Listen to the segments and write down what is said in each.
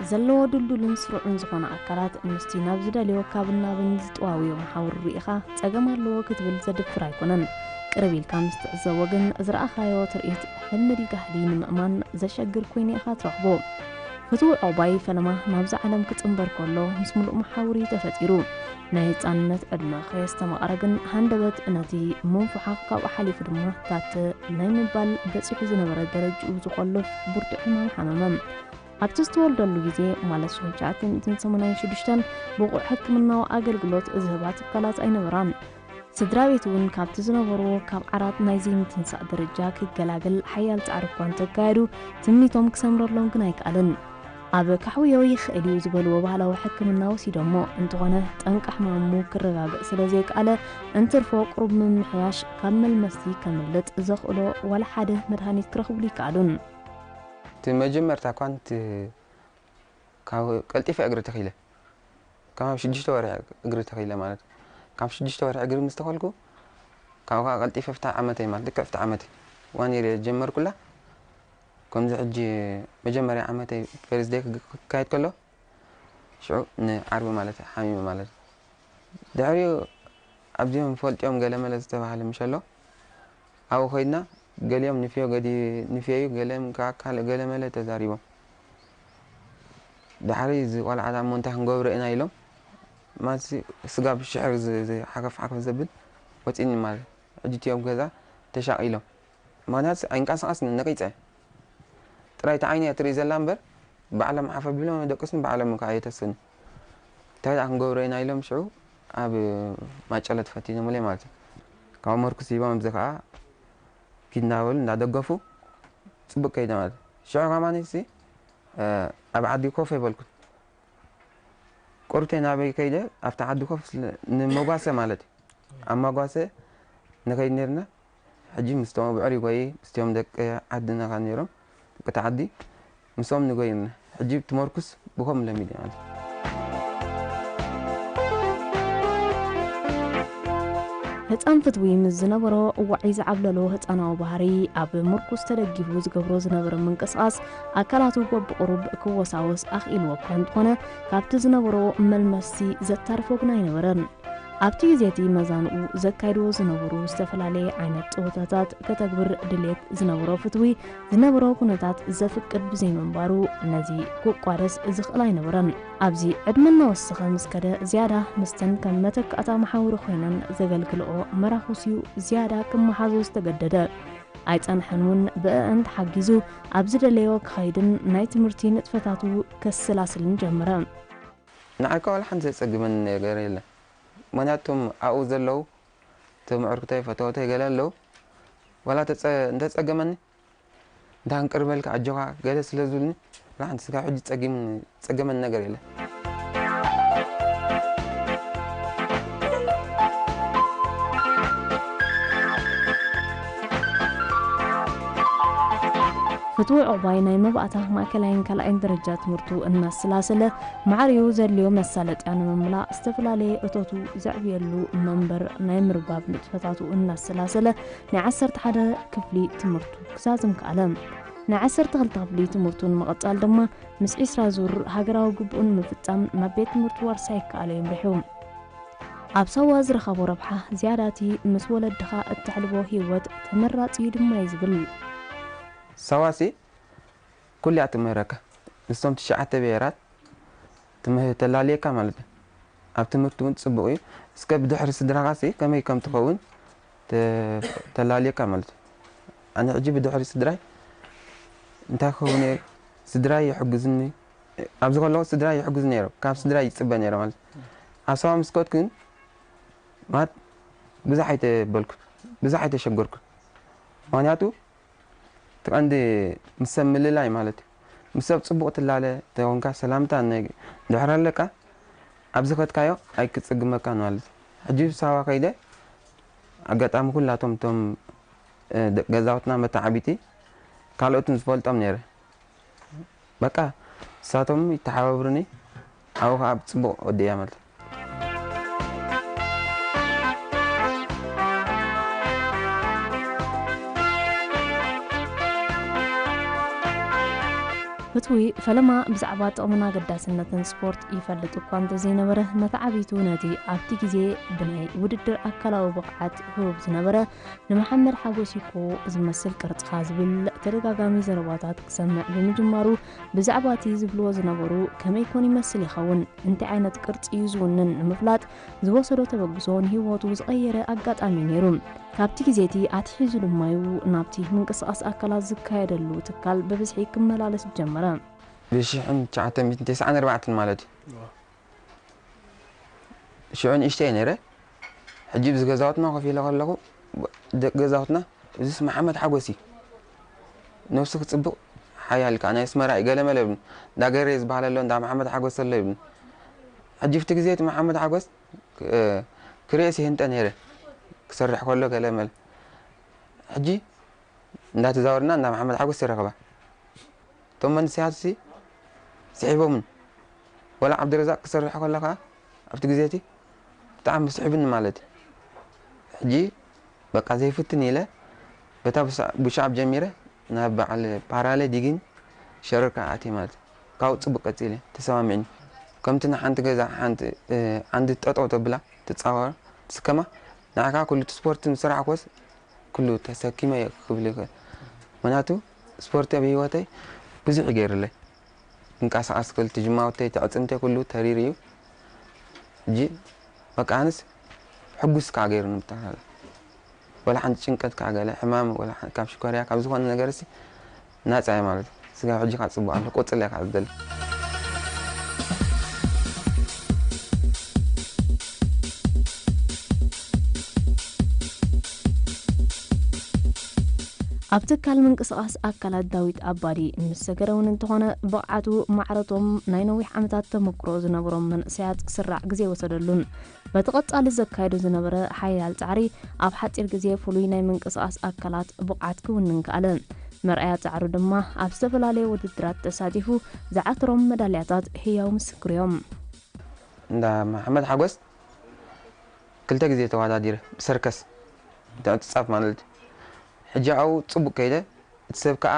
ዘለዎ ድልዱልን ስሩዕን ዝኾነ ኣካላት ምስቲ ናብ ዝደልዮ ካብን ናብን ዝጠዋውዮ መሓውር ርኢኻ ጸገም ኣለዎ ክትብል ዘድፍር ኣይኮነን። ቅርብ ኢልካ ምስ ትዕዘቦ ግን ዝረኣኻዮ ትርኢት ሕልሚ ድዩ ጋህዲ ንምእማን ዘሸግር ኮይኑ ኢኻ ትረኽቦ። ፍትው ዑቕባይ ፈለማ ናብዛ ዓለም ክጽንበር ከሎ ምስ ምሉእ መሓውር እዩ ተፈጢሩ። ናይ ህጻንነት ዕድመ ከየስተማቕረ ግን ሃንደበት ነቲ ምንፉሓ ካብኡ ሓሊፉ ድማ ታተ ናይ ምባል በጺሑ ዝነበረ ደረጅኡ ዝኾልፍ ብርቱዕ ሕማም ሓመመ። ኣብቲ ዝተወልደሉ ግዜ ማለት ሽሕን ትሽዓተ ሚእትን ሰማንያን ሽዱሽተን ብቑዕ ሕክምናዊ ኣገልግሎት ዝህባ ትካላት ኣይነበራን። ስድራ ቤት እውን ካብቲ ዝነበርዎ ካብ ዓራት ናይ ዘይምትንሳእ ደረጃ ክገላገል ሓያል ጻዕሪ እኳ እንተካየዱ ትምኒቶም ክሰምረሎም ግን ኣይከኣልን። ኣብ ካሕውዮ ይኽእል እዩ ዝበልዎ ባህላዊ ሕክምና ወሲዶሞ እንተኾነ ጠንቂ ሕማሙ ክረጋግእ ስለ ዘይከኣለ እንትርፎ ቁሩብ ምምሕያሽ ካብ መልመስቲ ከምልጥ ዘኽእሎ ዋላ ሓደ መድሃኒት ክረኽብሉ ይከኣሉን። እቲ መጀመርታ እኳ ንቲ ካብ ቀልጢፈ እግሪ ተኺለ ካብ ሽዱሽተ ወርሒ እግሪ ተኺለ ማለት ካብ ሽዱሽተ ወርሒ እግሪ ምስ ተኸልኩ ካብ ከዓ ቀልጢፈ ፍታ ዓመተይ ማለት ልክዕ ፍታ ዓመተይ ዋን ይር ጀመርኩላ። ከምዚ ሕጂ መጀመርያ ዓመተይ ፈርስት ደይ ክካየድ ከሎ ሽዑ ንዓርቢ ማለት ሓሚመ ማለት ድሕሪኡ ኣብዚኦም ፈልጥዮም ገለመለ ዝተባሃለ ምሸሎ ኣብኡ ኮይድና ገሊኦም ንፍዮ ገዲ ንፍዮ እዩ ገሊኦም ከዓ ካልእ ገለመለ ተዛሪቦም ድሓሪ እዚ ቆልዓ ዳ እሞ እንታይ ክንገብሮ ኢና ኢሎም ማለት ስጋብ ሽሕር ሓከፍ ሓከፍ ዘብል ወፂኒ ማለት ሕጂ እቲኦም ገዛ ተሻቒሎም ምኽንያት ኣይንቀሳቐስን ነቂፀ ጥራይ እቲ ዓይኒ እያ ትርኢ ዘላ እምበር ባዕሎም ሓፍ ኣቢሎም የደቅስኒ ባዕሎም ከዓ የተስኒ እንታይ ደኣ ክንገብሮ ኢና ኢሎም ሽዑ ኣብ ማጨሎ ተፈቲኖምለይ ማለት እዩ ካብ መርኩስ ሂቦም ኣብዚ ከዓ ኪድ እናበሉ እናደገፉ ፅቡቅ ከይደ ማለት እዩ ሽዑ ከማኒ ሲ ኣብ ዓዲ ኮፍ ኣይበልኩን ቁርብተይ ናበይ ከይደ ኣብቲ ዓዲ ኮፍ ንመጓሰ ማለት እዩ ኣብ መጓሰ ንኸይድ ነርና ሕጂ ምስቶም ብዕሪ ጎይ ምስቲኦም ደቂ ዓድና ካ ነይሮም ደቂ ዓዲ ምስኦም ንጎይ ነርና ሕጂ ትመርኩስ ብኸም ለሚድ ማለት ህፃን ፍትዊ ምስ ዝነበሮ ዋዒ ዝዓብለሎ ህፃናዊ ባህሪ ኣብ ምርኩስ ተደጊፉ ዝገብሮ ዝነበረ ምንቅስቓስ ኣካላቱ በብቑሩብ ክወሳወስ ኣኽኢልዎ እኳ እንተኾነ ካብቲ ዝነበሮ መልመስቲ ዘታርፎ ግን ኣይነበረን። ኣብቲ ግዜ እቲ መዛንኡ ዘካይድዎ ዝነበሩ ዝተፈላለየ ዓይነት ፀወታታት ከተግብር ድሌት ዝነበሮ ፍትዊ ዝነበሮ ኩነታት ዘፍቅድ ብዘይምንባሩ ነዚ ክቋደስ ዝኽእል ኣይነበረን። ኣብዚ ዕድመ እናወሰኸ ምስ ከደ ዝያዳ ምስተን ከም መተካእታ መሓውሩ ኮይነን ዘገልግልኦ መራኹሲኡ ዝያዳ ክመሓዞ ዝተገደደ። ኣይጸንሐን እውን ብእአን ተሓጊዙ ኣብ ዝደለዮ ክኸይድን ናይ ትምህርቲ ንጥፈታቱ ከሰላስልን ጀመረ። ንዓይ ከ ዋላ ሓንቲ ዘጸግመኒ ነገር የለን። ምኽንያቱ እቶም ኣብኡ ዘለዉ እቶም ኣዕርክተይ ፈተወተይ ገለ ኣለዉ። ዋላ ተጸ- እንተጸገመኒ እንታ ክንቅርበልካ ኣጆኻ ገለ ስለ ዝብሉኒ ዋላ ሓንቲ ስጋብ ሕጂ ጸጊሙኒ ዝጸገመኒ ነገር የለን። ፍትዊ ዑቕባይ ናይ መባእታ ማእከላይን ካልኣይን ደረጃ ትምህርቱ እናሰላሰለ ማዕሪኡ ዘድልዮ መሳለጥያ ንምምላእ ዝተፈላለየ እቶቱ ዘዕብየሉ መንበር ናይ ምርባብ ንጥፈታቱ እናሰላሰለ ናይ ዓሰርተ ሓደ ክፍሊ ትምህርቱ ክዛዝም ከኣለ። ናይ ዓሰርተ ክልተ ክፍሊ ትምህርቱ ንምቕጻል ድማ ምስ ዒስራ ዙር ሃገራዊ ግቡኡ ንምፍጻም ናብ ቤት ትምህርቲ ዋርሳይ ክኣለ የምሪሑ። ኣብ ሳዋ ዝረኸቦ ረብሓ ዝያዳ እቲ ምስ ወለድኻ እተሕልፎ ህይወት ተመራጺ እዩ ድማ እዩ ዝብል። ሳዋሲ ኩሉ እያ ትምህረካ። ንሶም ትሽዓተ ብሄራት ትምህር ተላልየካ ማለት እዩ። ኣብ ትምህርቲ እውን ፅቡቕ እዩ። እስከ ብድሕሪ ስድራኻሲ ከመይ ከም ትኸውን ተ- ተላልየካ ማለት እዩ። ኣነ ሕጂ ብድሕሪ ስድራይ እንታይ ክኸውን እየ? ስድራይ ይሕግዝኒ ኣብዚ ከለኹ ስድራይ ይሕግዙ ነይሮም። ካብ ስድራይ ይፅበ ነይረ ማለት እዩ። ኣብ ሰባ ምስ ከድኩ ግን ማለት ብዙሕ ኣይተበልኩን፣ ብዙሕ ኣይተሸገርኩን። ምክንያቱ እቲ ቀንዲ ምስ ሰብ ምልላይ ማለት እዩ። ምስ ሰብ ፅቡቕ ትላለ ተኾንካ ሰላምታ ድሕር ኣለካ ኣብዚ ከድካዮ ኣይክፅግመካን ማለት እዩ። ሕጂ ሳዋ ከይደ ኣጋጣሚ ኩላቶም እቶም ገዛውትና መተዓቢቲ ካልኦትን ዝፈልጦም ነይረ። በቃ ንሳቶም ይተሓባብሩኒ ኣብኡ ከዓ ብፅቡቕ ወዲእያ ማለት እዩ። እቲ ፈለማ ብዛዕባ ጥቕምን ኣገዳስነትን ስፖርት ይፈልጥ እኳ እንተዘይነበረ፣ መተዓብይቱ ነቲ ኣብቲ ግዜ ብናይ ውድድር ኣካላዊ ብቕዓት ህቡብ ዝነበረ ንመሓመድ ሓጎስ ኢኮ ዝመስል ቅርጽኻ ዝብል ተደጋጋሚ ዘረባታት ክሰምዕ ብምጅማሩ፣ ብዛዕባ እቲ ዝብልዎ ዝነበሩ ከመይ ኮን ይመስል ይኸውን? እንታይ ዓይነት ቅርጺ እዩ ዝውንን ንምፍላጥ ዝወሰዶ ተበግሶ ንህይወቱ ዝቐየረ ኣጋጣሚ ነይሩ። ካብቲ ግዜ እቲ ኣትሒዙ ድማ እዩ ናብቲ ምንቅስቓስ ኣካላት ዝካየደሉ ትካል ብብዝሒ ክመላለስ ዝጀመረ። ብ ሽሕን ትሽዓተ ሚእትን ተስዓን ኣርባዕተን ማለት እዩ። ሽዑ ንእሽተይ ነይረ። ሕጂ ብዚ ገዛውትና ኮፍ ኢለ ከለኹ፣ ደቂ ገዛውትና፣ "እዚስ መሓመድ ሓጎስ እዩ። ነብሱ ክጽብቕ ሓያል ከኣ ናይ ኣስመራ እዩ፣ ገለ መለ" ይብሉኒ። እንዳ ገሬ ዝበሃል ኣሎ፣ እንዳ መሓመድ ሓጎስ ኣሎ ይብሉኒ። ሕጂ ኣብቲ ግዜ እቲ መሓመድ ሓጎስ፣ እ፣ ክርእዮስ ይህንጠ ነይረ፣ ክሰርሕ ከሎ ገለ መለ። ሕጂ እንዳተዛወርና እንዳ መሓመድ ሓጎስ ይረኽባ። እቶም መንእሰያትሲ ስሒቦምን፣ ወላ ዓብደረዛቅ ክሰርሕ ከሎ ከኣ ኣብቲ ግዜ እቲ ብጣዕሚ ስሒቡኒ ማለት እዩ። ሕጂ በቃ ዘይፍትን ኢለ በታ ብሻ-፣ ብሻዕብ ጀሚረ ናብ በዓል ፓራለ ዲግን ሸረር ከኣ ኣትየ ማለት እዩ። ካብኡ ጽቡቅ ቀጺለ ተሰማሚዕኒ። ከምቲ ንሓንቲ ገዛ ሓንቲ፣ እ፣ ዓንዲ ጠጠው ተብላ ትጻወር ትስከማ፣ ንዓኻ ኩሉ እቲ ስፖርት ምስ ሰራሕኩስ ኩሉ ተሰኪመ እየ ክብል ይኽእል። ምኽንያቱ ስፖርት ኣብ ህይወተይ ብዙሕ እዩ ገይሩለይ። ክንቀሳቐስ ክእል፣ ትጅማውተይ፣ ተዕጽምተይ ኩሉ ተሪሩ እዩ። ሕጂ በቃ ኣነስ ሕጉስ ከዓ ገይሩኒ ብጠቕላላ። ወላ ሓንቲ ጭንቀት ከዓ ገለ ሕማም ወላ ሓ-፣ ካብ ሽኮርያ ካብ ዝኾነ ነገርሲ ናጻ እየ ማለት እዩ። ስጋብ ሕጂ ከዓ ጽቡቕ ኣሎ፣ ቆጽለ እየ ከዓ ዝደሊ። ኣብ ትካል ምንቅስቓስ ኣካላት ዳዊት ኣባዲ ምስ ሰገረ እውን እንተኾነ፣ ብቕዓቱ ማዕረቶም ናይ ነዊሕ ዓመታት ተመክሮ ዝነበሮም መንእሰያት ክስራዕ ግዜ ወሰደሉን። በቲ ቀጻሊ ዘካየዶ ዝነበረ ሓያል ጻዕሪ፣ ኣብ ሓጺር ግዜ ፍሉይ ናይ ምንቅስቓስ ኣካላት ብቕዓት ክውንን ከኣለ። መርኣያ ጻዕሩ ድማ ኣብ ዝተፈላለየ ውድድራት ተሳቲፉ ዝዓተሮም መዳልያታት ህያው ምስክር እዮም። እንዳ መሓመድ ሓጎስ ክልተ ግዜ ተወዳዲረ ብሰርከስ ምትዕጽጻፍ ማለት እዩ። ሕጂ ኣብኡ ጽቡቕ ከይደ፣ እቲ ሰብ ከኣ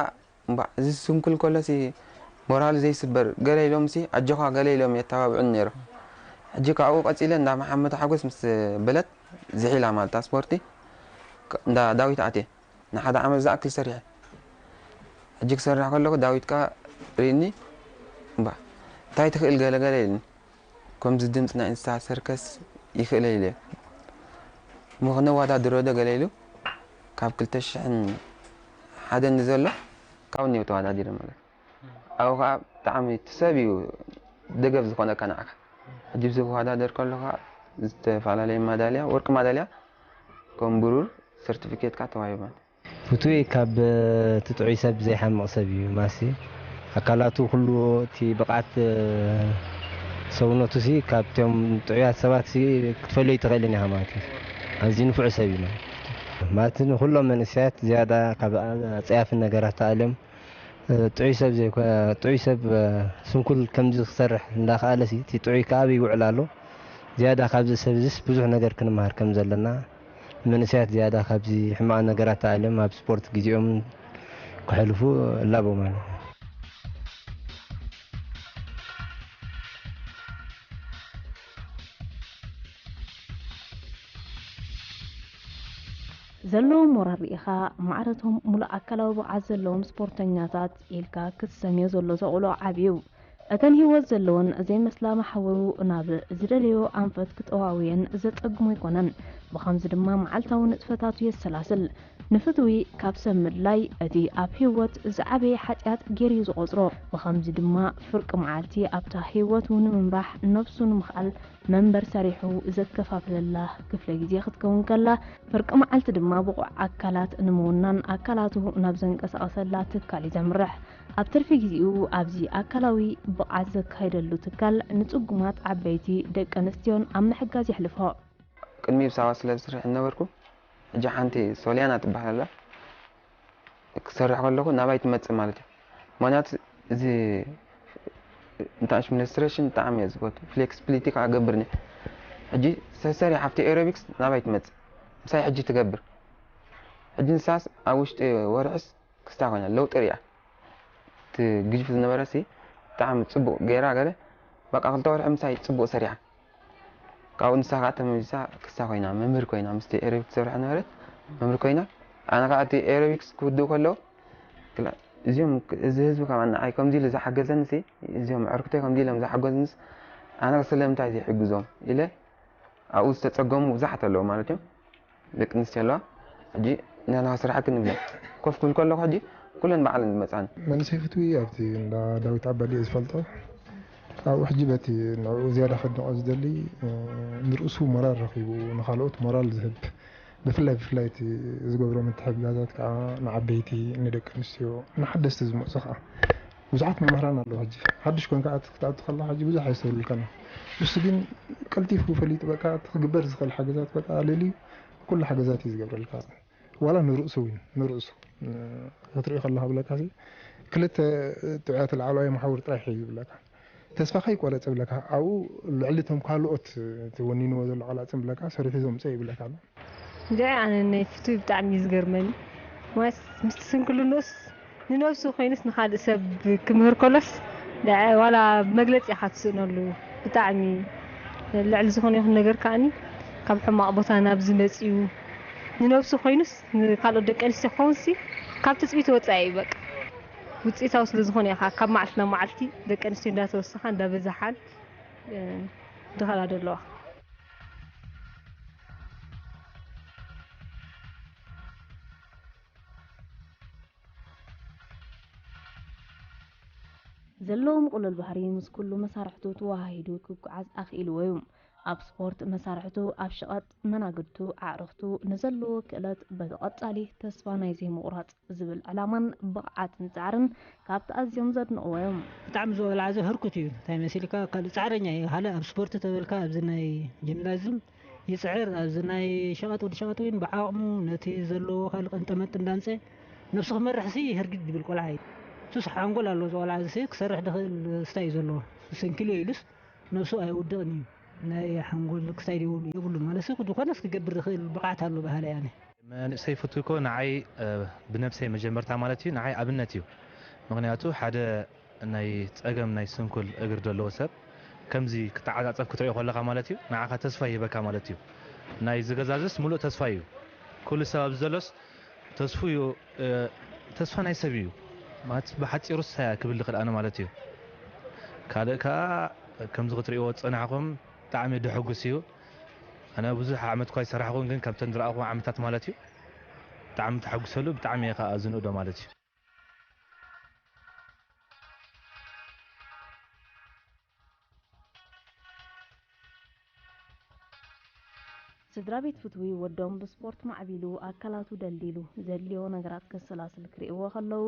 እምባእ፣ እዚ ስንኩል ከሎሲ ሞራሉ ዘይስበር፣ ገለ ኢሎምሲ ኣጆኻ ገለ ኢሎም የተባብዑኒ ነይሮም። ሕጂ ካብኡ ቀጺለ እንዳ መሓመድ ሓጎስ ምስ በለት ዝሒላ ማለት እታ ስፖርቲ፣ ክ-፣ እንዳ ዳዊት ኣትየ። ንሓደ ዓመት ዝኣክል ሰሪሐ። ሕጂ ክሰርሕ ከለኹ ዳዊት ከኣ ርእኒ፣ እምባእ፣ እንታይ ትኽእል ገለ ገለ ኢልኒ። ከምዚ ድምፂ ናይ እንስሳ ሰርከስ ይኽእል ኢለ እሞ ክነወዳድሮ ዶ ገለ ኢሉ ካብ ክልተ ሽሕን ሓደን ንዘሎ ካብኡ እኒኦ ተወዳዲረ ማለት እዩ። ኣብኡ ከዓ ብጣዕሚ እቲ ሰብ እዩ ደገፍ ዝኾነካ ንዓኻ። ሕጂ ብዚ ክወዳደር ከሎ ከዓ ዝተፈላለየ ማዳልያ፣ ወርቂ ማዳልያ ከም ብሩር ሰርቲፊኬት ከዓ ተዋሂቡ ማለት እዩ። ፍቱይ ካብ እቲ ጥዑይ ሰብ ዘይሓምቕ ሰብ እዩ። ማሲ ኣካላቱ ኩሉ እቲ ብቕዓት ሰውነቱ ሲ ካብቶም ጥዑያት ሰባት ሲ ክትፈልዮ ኣይትኽእልን ኢኻ ማለት እዩ። ኣዝዩ ንፉዕ ሰብ እዩ ማለት እዩ። ማለት ንኩሎም መንእሰያት ዝያዳ ካብ ኣጸያፊ ነገራት ተኣልዮም ጥዑይ ሰብ ዘይኮ-፣ ጥዑይ ሰብ ስንኩል ከምዚ ክሰርሕ እንዳኸኣለ ሲ እቲ ጥዑይ ከኣ ኣበይ ይውዕል ኣሎ። ዝያዳ ካብዚ ሰብ እዚስ ብዙሕ ነገር ክንመሃር ከም ዘለና መንእሰያት ዝያዳ ካብዚ ሕማቕ ነገራት ተኣልዮም ኣብ ስፖርት ግዜኦም ከሕልፉ እላቦም ኣሎ። ዘለዎም ሞራል ርኢኻ፣ ማዕረቶም ሙሉእ ኣካላዊ ብቕዓት ዘለዎም ስፖርተኛታት ኢልካ ክትሰምዮ ዘሎ ዘቑሎ ዓቢ እዩ። እተን ህይወት ዘለወን ዘይመስላ መሓውሩ ናብ ዝደለዮ ኣንፈት ክጠዋውየን ዘጸግሞ ኣይኮነን። ብኸምዚ ድማ መዓልታዊ ንጥፈታቱ የሰላስል። ንፍትዊ ካብ ሰብ ምድላይ እቲ ኣብ ህይወት ዝዓበየ ሓጢኣት ገይሩ እዩ ዝቖጽሮ። ብኸምዚ ድማ ፍርቂ መዓልቲ ኣብታ ህይወቱ ንምምራሕ ነብሱ ንምኽኣል መንበር ሰሪሑ ዘከፋፍለላ ክፍለ ግዜ ክትከውን ከላ፣ ፍርቂ መዓልቲ ድማ ብቑዕ ኣካላት ንምውናን ኣካላቱ ናብ ዘንቀሳቕሰላ ትካል እዩ ዘምርሕ። ኣብ ትርፊ ግዜኡ ኣብዚ ኣካላዊ ብቕዓት ዘካይደሉ ትካል ንጽጉማት ዓበይቲ ደቂ ኣንስትዮን ኣብ ምሕጋዝ የሕልፎ። ቅድሚ ብሳዋ ስለ ዝሰርሕ ነበርኩ፣ ሕጂ ሓንቲ ሶልያና ትበሃል ኣላ። ክሰርሕ ከለኹ ናባይ ትመጽእ ማለት እዩ። ምኽንያቱ እዚ እንታሽ ሚኒስትሬሽን ብጣዕሚ እየ ዝፈቱ። ፍሌክስቢሊቲ ከዓ ገብርኒ። ሕጂ ሰሰሪ ሓፍቲ ኤሮቢክስ ናባይ ትመጽእ። ምሳይ ሕጂ ትገብር። ሕጂ ንሳስ ኣብ ውሽጢ ወርሕስ ክስታ ኮይና ለውጢ ሪኣ። እቲ ግጅፍ ዝነበረ ሲ ብጣዕሚ ጽቡቕ ገይራ ገለ በቃ ክልተ ወርሒ ምሳይ ጽቡቕ ሰሪሓ። ካብኡ ንሳ ከዓ ተመሊሳ ክሳ ኮይና መምህር ኮይና ምስቲ ኤሮቢክ ትሰርሕ ነበረት መምህር ኮይና ኣነ ከዓ እቲ ኤሮቢክስ ክውድእ ከለዉ እዚኦም እዚ ህዝቢ ከዓ ንዓይ ከምዚ ኢሉ ዝሓገዘኒ ሲ እዚኦም ዕርክተይ ከምዚ ኢሎም ዝሓገዙንስ ኣነ ስለምንታይ ዘይሕግዞም ኢለ ኣብኡ ዝተጸገሙ ብዙሓት ኣለዉ ማለት እዮም። ደቂ ኣንስትዮ ኣለዋ። ሕጂ ናና ስራሕክን ንብለን ኮፍ ክብል ከለኹ ሕጂ ኩለን ባዕለን ዝመጻን። መንእሰይ ፍትዊ ኣብቲ እንዳ ዳዊት ዓባዲ እየ ዝፈልጦ። ኣብኡ ሕጂ በቲ ንዕኡ ዝያዳ ከድንቖ ዝደሊ ንርእሱ ሞራል ረኺቡ ንኻልኦት ሞራል ዝህብ ብፍላይ ብፍላይ እቲ ዝገብሮ ምትሕግጋዛት ከዓ ንዓበይቲ ንደቂ ኣንስትዮ ንሓደስቲ ዝመፁ ከዓ ብዙሓት መምህራን ኣለዉ። ሕጂ ሓድሽ ኮንካ ክትኣቱ ከለካ ሕጂ ብዙሕ ኣይስተብሉልካን። ንሱ ግን ቀልጢፉ ፈሊጡ በቃ እቲ ክግበር ዝኽእል ሓገዛት በቃ ኣልልዩ ኩሉ ሓገዛት እዩ ዝገብረልካ። ዋላ ንርእሱ እውን ንርእሱ ክትሪኦ ከለካ ብለካ ክልተ ጥዑያት ላዕለዋይ መሓውር ጥራሕ እዩ ዝብለካ። ተስፋ ከይቆረፀ ይብለካ ኣብኡ ልዕሊ እቶም ካልኦት እቲ ወኒንዎ ዘሎ ቃላፅን ብለካ ሰሪሑ ዘምፀ ይብለካ ኣሎ። እንድዒ ኣነ ናይ ፍትዊ ብጣዕሚ እዩ ዝገርመኒ ማለት ምስቲ ስንክልንኡስ ንነብሱ ኮይኑስ ንካልእ ሰብ ክምህር ከሎስ እንድዒ ዋላ መግለፂ ኢኻ ትስእነሉ ብጣዕሚ ልዕሊ ዝኾነ ይኹን ነገር ከኣኒ ካብ ሕማቕ ቦታ ናብዚ መፂኡ ንነብሱ ኮይኑስ ንካልኦት ደቂ ኣንስትዮ ክኸውንሲ ካብ ትፅቢት ወፃኢ እዩ በቃ ውፅኢታዊ ስለ ዝኾነ ኢኻ ካብ መዓልቲ ናብ መዓልቲ ደቂ ኣንስትዮ እንዳተወሰኻ እንዳበዛሓን ዝኸዳ ዘለዋ። ዘለዎም ቅሉል ባህሪ ምስ ኩሉ መሳርሕቱ ተወሃሂዱ ክጓዓዝ ኣኽኢልዎ እዩ። ኣብ ስፖርት መሳርሕቱ፣ ኣብ ሸቐጥ መናግድቱ፣ ኣዕሩኽቱ፣ ንዘለዎ ክእለት በቲ ቀጻሊ ተስፋ ናይ ዘይምቑራጽ ዝብል ዕላማን ብቕዓትን ጻዕርን ካብቲ ኣዝዮም ዘድንቕዎ እዮም። ብጣዕሚ እዚ ቆልዓ እዚ ህርኩት እዩ እንታይ መሲልካ ካልእ ጻዕረኛ እዩ ካልእ ኣብ ስፖርት ተበልካ ኣብዚ ናይ ጂምናዝም ይጽዕር ኣብዚ ናይ ሸቐጥ ወዲ ሸቐጥ እውን ብዓቕሙ ነቲ ዘለዎ ካልእ ቀንጠመንጢ እንዳምጸ ነብሱ ክመርሕሲ ህርግድ ዝብል ቆልዓ እዩ እሱስ ሓንጎል ኣለዎ እዚ ቆልዓ እዚ ክሰርሕ ድኽእል ስታይ እዩ ዘለዎ ስንክል እየ ኢሉስ ነብሱ ኣይውድቕን እዩ ናይ ሓንጎል ክሳይ የብሉን ማለት ሲ ዝኾነስ ክገብር ዝኽእል ብቕዓት ኣሎ በሃላይ ኣነ። መንእሰይ ፍትዊ እኮ ንዓይ ብነብሰይ መጀመርታ ማለት እዩ ንዓይ ኣብነት እዩ ምኽንያቱ ሓደ ናይ ጸገም ናይ ስንኩል እግሪ ዘለዎ ሰብ ከምዚ ክተዓጻጸፍ ክትሪኦ ከለኻ ማለት እዩ ንዓኻ ተስፋ ይህበካ ማለት እዩ ናይ ዝገዛዝስ ሙሉእ ተስፋ እዩ ኩሉ ሰብ ኣብዚ ዘሎስ ተስፉ እዩ ተስፋ ናይ ሰብ እዩ ማለት ብሓጺሩ ሳያ ክብል ዝኽእል ኣነ ማለት እዩ ካልእ ከኣ ከምዚ ክትሪእዎ ዝጸናሕኩም ብጣዕሚ ደሐጉስ እዩ ኣነ ብዙሕ ዓመት እኳ ይሰራሕኹን ግን ከምተን ዝረኣኹ ዓመታት ማለት እዩ ብጣዕሚ ተሐጉሰሉ ብጣዕሚ እየ ከኣ ዝንእዶ ማለት እዩ ስድራ ቤት ፍትዊ ወዶም ብስፖርት ማዕቢሉ ኣካላቱ ደልዲሉ ዘድልዮ ነገራት ከሰላስል ክርእይዎ ከለዉ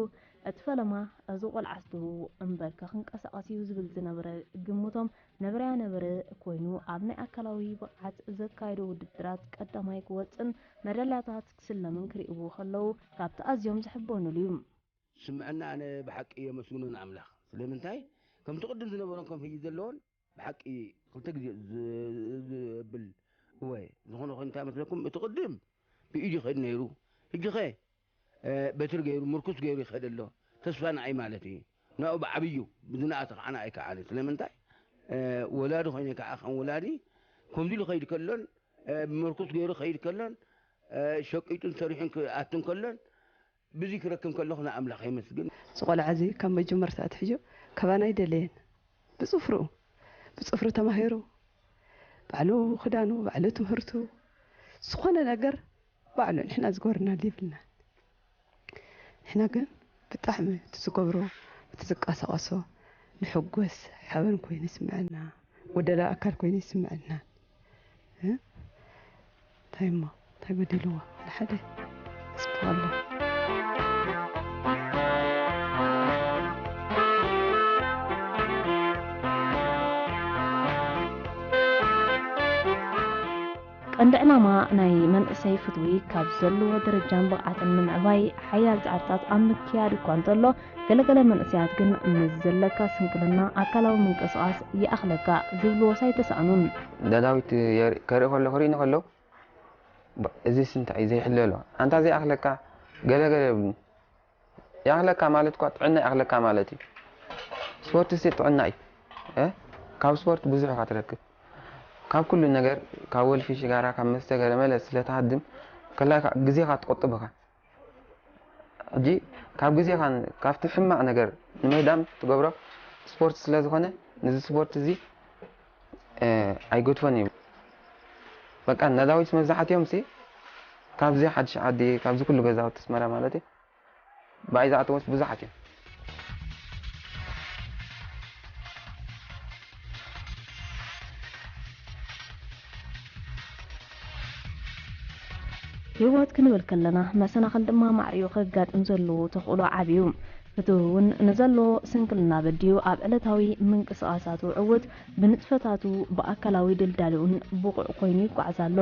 እቲ ፈለማ እዚ ቆልዓስ ዶ እምበርከ ክንቀሳቐስ እዩ ዝብል ዝነበረ ግምቶም ነበረያ ነበረ ኮይኑ ኣብ ናይ ኣካላዊ ብቕዓት ዘካየዶ ውድድራት ቀዳማይ ክወፅን መዳልያታት ክስለምን ክርእይዎ ከለዉ ካብቲ ኣዝዮም ዝሕበኑሉ እዩ። ዝስምዐኒ ኣነ ብሓቂ የመስግኖ ንኣምላኽ። ስለምንታይ ከምቲ ቅድም ዝነበሮን ከም ሕጂ ዘለዎን ብሓቂ ክልተ ግዜ ዘብል እወ ዝኾነ ኮይኑ እንታይ መስለኩም እቲ ቅድም ብኢድ ይኸድ ነይሩ ሕጂ ኸ በትሪ ገይሩ ምርኩስ ገይሩ ይኸድ ኣሎ ተስፋ ንዓይ ማለት እዩ ናኡ ብዓብዩ ብዝነኣሰ ከዓ ንኣይ ከዓ ስለምንታይ ወላዲ ኮይነ ከዓ ከም ወላዲ ከምዚ ኢሉ ከይድ ከሎን ብምርኩስ ገይሩ ከይድ ከሎን ሸቂጡን ሰሪሑን ክኣትን ከሎን ብዙይ ክረክብ ከለኹ ንኣምላኽ የመስግን። እዚ ቆልዓ እዚ ካብ መጀመርታ ኣትሒዙ ካባና ኣይደለየን። ብፅፍርኡ ብፅፍሩ ተማሂሩ ባዕሉ ክዳኑ ባዕሉ ትምህርቱ ዝኾነ ነገር ባዕሉ ንሕና ዝገበርናሉ የብልናን። ንሕና ግን ብጣዕሚ እቲ ዝገብሮ እቲ ዝቃሳቐሶ ንሕጎስ ሓበን ኮይኑ ይስምዐና። ጎደላ ኣካል ኮይኑ ይስምዐና። እ? እንታይ እሞ እንታይ ጎዲልዎ? ሓደ ሓደ ይፅቡቕ ኣሎ። ቀንዲ ዕላማ ናይ መንእሰይ ፍትዊ ካብ ዘለዎ ደረጃን ብቕዓትን ንምዕባይ ሓያል ፃዕርታት ኣብ ምክያድ እኳ እንተሎ፣ ገለገለ መንእሰያት ግን ምስ ዘለካ ስንክልና ኣካላዊ ምንቅስቓስ ይኣኽለካ ዝብልዎስ ኣይተሳእኑን። ንዳዊት ከርኢ ከለኹ ርኢኒ ከለዉ እዚስ እንታይ እዩ ዘይሕለሎ ኣንታ ዘይኣኽለካ ገለገለ ይብሉኒ። ይኣኽለካ ማለት እኳ ጥዕና ይኣኽለካ ማለት እዩ። ስፖርት ሲ ጥዕና እዩ። እ? ካብ ስፖርት ብዙሕ ኢኻ ትረክብ። ካብ ኩሉ ነገር፣ ካብ ወልፊ፣ ሽጋራ፣ ካብ መስተ ገለመለ ስለ ትሃድም፣ ከላይካ ግዜኻ ትቆጥብ ኢኻ። ሕጂ ካብ ግዜኻን ካብቲ ሕማቕ ነገር ንምህዳም ትገብሮ ስፖርት ስለ ዝኾነ፣ ነዚ ስፖርት እዚ፣ እ፣ ኣይገድፎን እዩ። በቃ፣ ነዳዊት መብዛሕትኦም ሲ ካብዚ ሓድሽ ዓዲ፣ ካብዚ ኩሉ ገዛውቲ ኣስመራ ማለት እዩ፣ ብኣይ ዝኣተወስ ብዙሓት እዮም። ህይወት ክንብል ከለና መሰናኽል ድማ ማዕሪኡ ከጋጥም ዘለዎ ተኽእሎ ዓቢ እዩ። ፍትዊ እውን ንዘለዎ ስንክልና በዲሁ ኣብ ዕለታዊ ምንቅስቓሳቱ ዕውት፣ ብንጥፈታቱ ብኣካላዊ ድልዳልኡን ብቑዕ ኮይኑ ይጓዓዝ ኣሎ።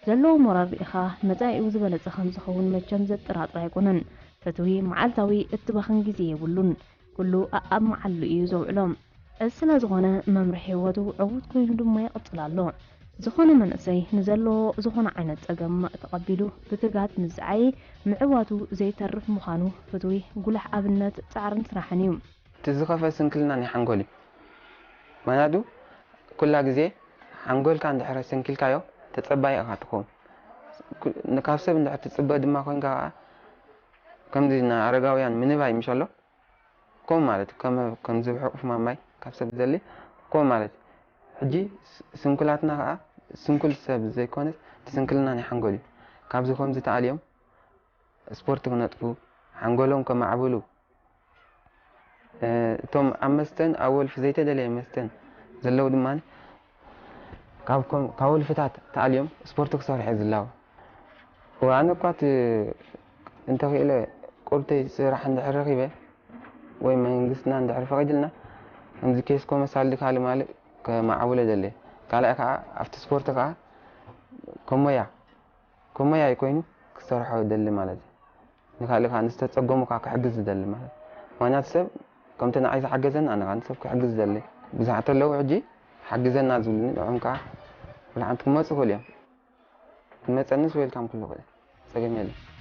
ዘለዎ ሞራል ርኢኻ መጻኢኡ ዝበለጸ ከም ዝኸውን መቸም ዘጠራጥር ኣይኮነን። ፍትዊ መዓልታዊ እትባኽን ግዜ የብሉን። ኩሉ ኣኣብ መዓልሉ እዩ ዘውዕሎ። እዚ ስለ ዝኾነ መምርሒ ህይወቱ ዕዉት ኮይኑ ድማ ይቕጽል ኣሎ። ዝኾነ መንእሰይ ንዘለዎ ዝኾነ ዓይነት ጸገም ተቐቢሉ ብትጋት ምስ ዝዓየ ምዕዋቱ ዘይተርፍ ምዃኑ ፍትዊ ጉልሕ ኣብነት ጻዕርን ስራሕን እዩ። እቲ ዝኸፍአ ስንክልና ናይ ሓንጎል እዩ። ምኽንያቱ ኩላ ግዜ ሓንጎልካ እንድሕር ሰንኪልካዮ ተጸባይ ኢኻ ትኸውን። ኩ- ካብ ሰብ እንድሕር ትጽበ ድማ ኮይንካ ከዓ ከምዚ ንኣረጋውያን ምንባይ ምሽ ኣሎ ከምኡ ማለት እዩ። ከም ከምዚ ብሕቑፍ ማማይ ካብ ሰብ ዝደሊ ከምኡ ማለት እዩ። ሕጂ ስ- ስንኩላትና ከዓ ስንኩል ሰብ ዘይኮነስ እቲ ስንክልና ናይ ሓንጎል እዩ። ካብዚ ከምዚ ተኣልዮም ስፖርት ክነጥፉ፣ ሓንጎሎም ከማዕብሉ፣ እ፣ እቶም ኣብ መስተን ኣብ ወልፊ ዘይተደለየ መስተን ዘለዉ ድማ ካብ ከም- ካብ ወልፍታት ተኣልዮም ስፖርት ክሰርሑ እየ ዝላቦ። እወ፣ ኣነ እኳ እቲ እንተኽኢለ ቁርተይ ስራሕ እንድሕር ረኺበ ወይ መንግስትና እንድሕር ፈቒድልና ከምዚ ኬስኮ መሳሊ ካልእ ማልእ ከማዕብሎ ደለ። ካልኣይ ከዓ ኣብቲ ስፖርት ከዓ ከም ሞያ ከም ሞያይ ኮይኑ ክሰርሖ ደሊ ማለት እዩ። ንካልእ ከዓ ንዝተፀገሙ ከዓ ክሕግዝ ዝደሊ ማለት እዩ። ምክንያቱ ሰብ ከምቲ ንዓይ ዝሓገዘኒ ኣነ ከዓ ንሰብ ክሕግዝ ዝደሊ ብዙሓት ኣለዉ። ሕጂ ሓግዘና ዝብሉኒ ንዕኦም ከዓ ብልሓንቲ ክመፁ ይኽእሉ እዮም። ንመፀንስ ዌልካም ኩሉ ክእል ጸገም የለን።